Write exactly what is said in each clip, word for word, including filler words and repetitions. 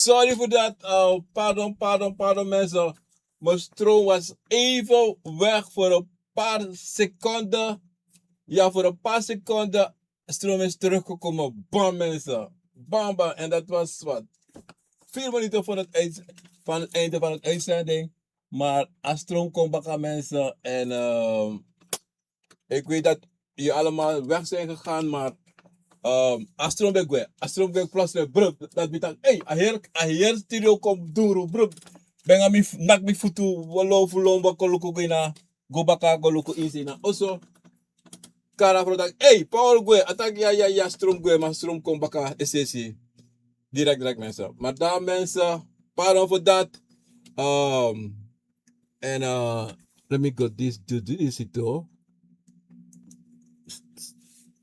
Sorry voor dat. Uh, pardon, pardon, pardon mensen. Mijn stroom was even weg voor een paar seconden. Ja, voor een paar seconden. Stroom is teruggekomen. Bam mensen. Bam, bam. En dat was wat? Vier minuten van het, eind, van het einde van het uitzending. Maar a stroom komt baka mensen. En uh, ik weet dat jullie allemaal weg zijn gegaan, maar um, a stroom ben gwe. A stroom ben plotseling bruk. Dat betekent, hey, a heer, a heer studio komt doen, bruk. Ben aan mi, nak mi voeten, we lopen, lopen, we kon luku gina, go baka, go luku in zijn. Also, kara vrouw dat, hey, power gwe. Attack, ja, ja, ja, stroom gwe, maar stroom komt baka, S S C. Direct, direct mensen. Maar daar mensen, pardon voor dat. Um, en uh, let me go this, do, do this, it, though.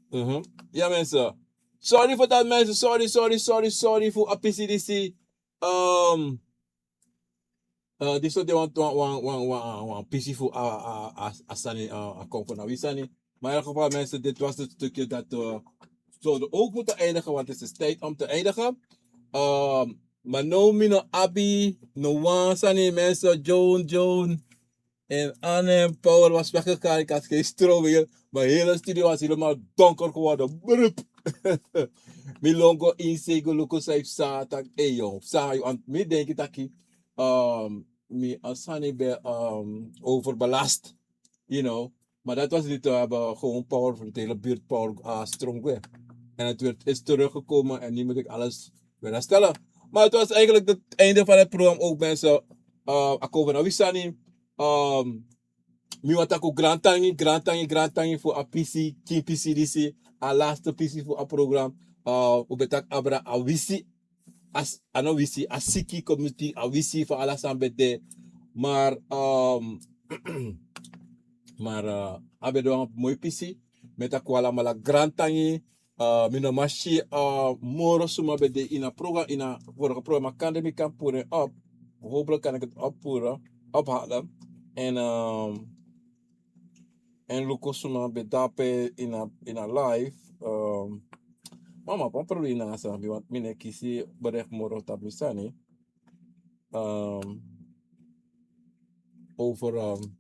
Mhm. Ja mensen. Sorry voor dat mensen. Sorry, sorry, sorry, sorry voor A P C D C. Um, uh, this is the one, one, one, one, one, one P C voor a, a, a, a sani, uh, a kom voor na wi sani. Maar in elk geval mensen, dit was het stukje dat we zouden ook moeten eindigen, want het is tijd om te eindigen. Um, maar no, mi no abi, no one sani mensen, Joan, Joan. En aan hem power was weggegaan. Ik had geen stroom meer. Mijn hele studio was helemaal donker geworden. Brup. Mi lon go in se go luku san yu psa, taki ei yo, psa yu, want mi denki taki, um, mi a sani ben, um, overbelast, you know. Maar dat was niet, we hebben gewoon power voor de hele buurt, power, uh, stroom kwijt. En het werd, is teruggekomen en nu moet ik alles weer herstellen. Maar het was eigenlijk het einde van het programma ook, mensen. Uh, a kon na wi sani. Um, mi wani taki grantangi, grantangi, grantangi fu a pisi, kin pisi disi, a laatste pisi fu a program. Uh, un ben taki abra a wisi, as, a no wisi, a siki community, a wisi fu ala san ben de. Maar, um, maar, uh, a ben de wan moi pisi, mi e taki un alamala grantangi, uh, mi no man si, uh, moro suma ben de ini a program, ini a vorige program, ma kande mi kan puru en op. Hopelijk kan ik het opvoeren, ophalen. En, um, en luku suma ben de dape ini a, ini a live. Um, mama, pon prudu ini a sani, want mi no e kisi bericht moro tapu mi sani. Um, over, um,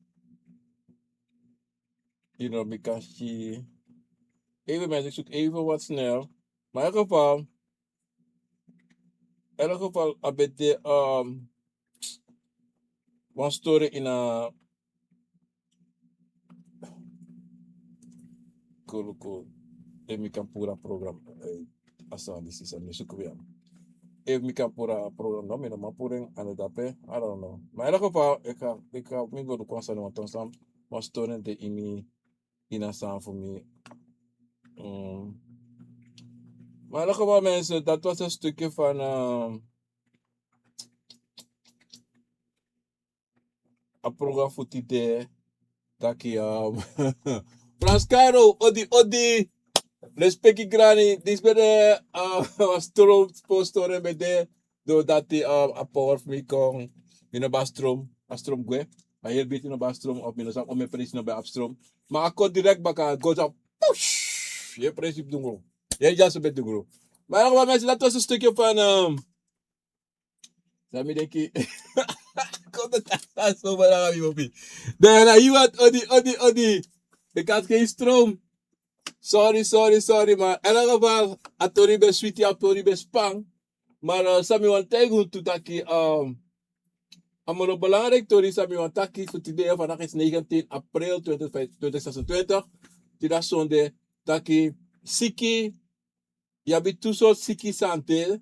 you know, mi kan si. Even mensen, ik zoek even wat snel. Maar in elk geval, in elk geval, a ben de, um, wan story ini a, kuluku, efu mi kan puru a program, eh, a sani disi san mi suku ya. Efu mi kan puru a program, no, mi no man puru en, a no dape, I don't know. Maar in elk geval, ik ga, ik ga, mi go luku wan sani, want dan san, wan story de ini, ini a sani fu mi. Mm. Maar in elk geval, mensen, dat was een stukje van, ehm, a program fu tide. Taki, um, Frans Cairo, odi, odi. Respeki grani, disi ben de, uh, a stroom, spo story ben de. Doordat die, um, a power fu mi kon, mi no ben abi stroom, a stroom gwe. A heri beti no ben abi stroom, of mi no sabi omeni prijsi no ben abi stroom. Ma a kon direct baka, go dan, push, yu e prijsi dungru. Yu e dyaso ben dungru. Maar in elk geval mensen, dat was een stukje van, um, San mi denki. Kon de tasa so bala mi mopi. Dan na yu wani odi, odi, odi. Ik had geen stroom. Sorry, sorry, sorry, maar in elk geval, a tori ben switi, a tori ben span. Maar, uh, san mi wani taigi unu tu taki, um, a moro belangrijk tori san mi wani taki fu tide, vandaag is negentien april twintig, twintig zesentwintig. Tide sonde taki siki, yu abi tu sortu siki san de,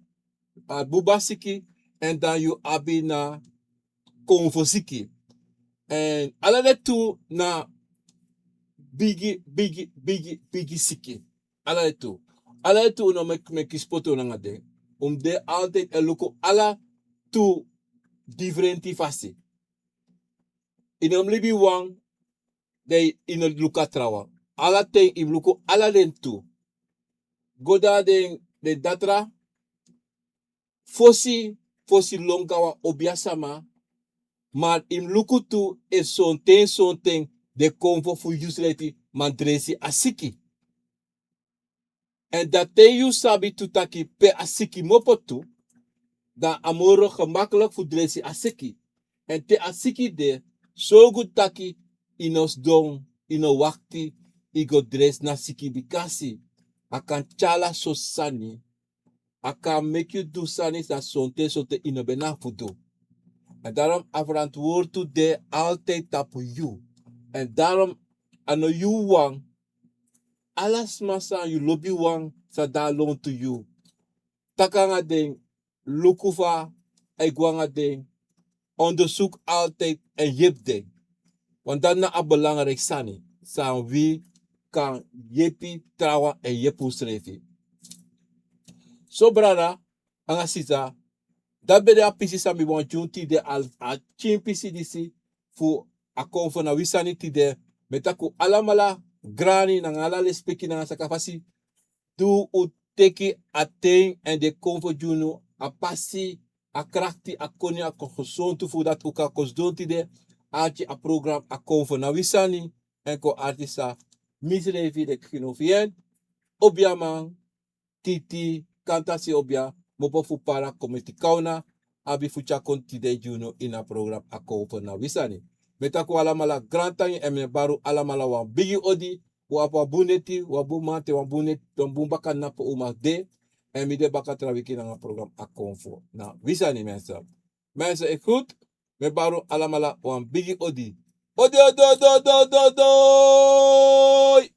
a buba siki, en dan yu abi na konfo siki. En ala den tu na bigi, bigi, bigi, bigi siki. Ala den tu. Ala den tu un no meki, meki spotu nanga den. Un mus de altijd e luku ala tu difrenti fasi. Yu no mus libi wan, dan yu no luku a trawan. Ala ten yu mus luku ala den tu. Go dan den, den datra, fosi, fosi lon go na wan obiasama, ma yu mus luku tu efu sonten, sonten den konfo fu yu srefi man dresi a siki. En dan te yu sabi tu taki pe a siki kmopo tu, dan a moro gemaklik fu dresi a siki. Èn te a siki de, sorgu taki yu no sidon, yu no wakti, yu go dresi na siki, bikasi a kan tyari ala sortu sani, a kan meki yu du sani san sonten sonten yu no ben abi fu du. Èn daarom a ferantwortu de altijd tapu yu. Èn daarom a no yu wan, ala sma san yu lobi wan sa de na lontu yu. Taki nanga den, luku fa a e go nanga den, onderzoek altijd èn yepi den. Want dati na a belangrijk sani san wi kan yepi trawan èn yepi unsrefi. So brada nanga sisa, dati ben de a pisi san mi wani gi unu tide, a, a tin pisi disi fu a Konfo na wi sani tide. Mi e taki un alamala grani nanga ala lespeki nanga sakafasi di un teki a ten èn den Konfo gi unu, a pasi, a krakti, a koni, a kon gesontu fu dati un kan kon sidon tide arki a program a Konfo na wi sani. Èn kon arki san misrefi de kino fu yen, obiaman, titi, kantasi obia, mopo fu para, komiti kauna, abi fu tyari kon tide gi unu ini a program a Konfo na wi sani. Mi e taki un alamala grantangi èn mi e bari un alamala wan bigi odi. Un abi wan bun neti, wan bun mamanten, wan bun neti, wan bun baka napu un man de. Èn mi de baka tra wiki nanga program a Konfo na wi sani, mensen. Mensen, e groet. Mi e bari un alamala wan bigi odi. Odi, odi, odi, odi, odi, odi.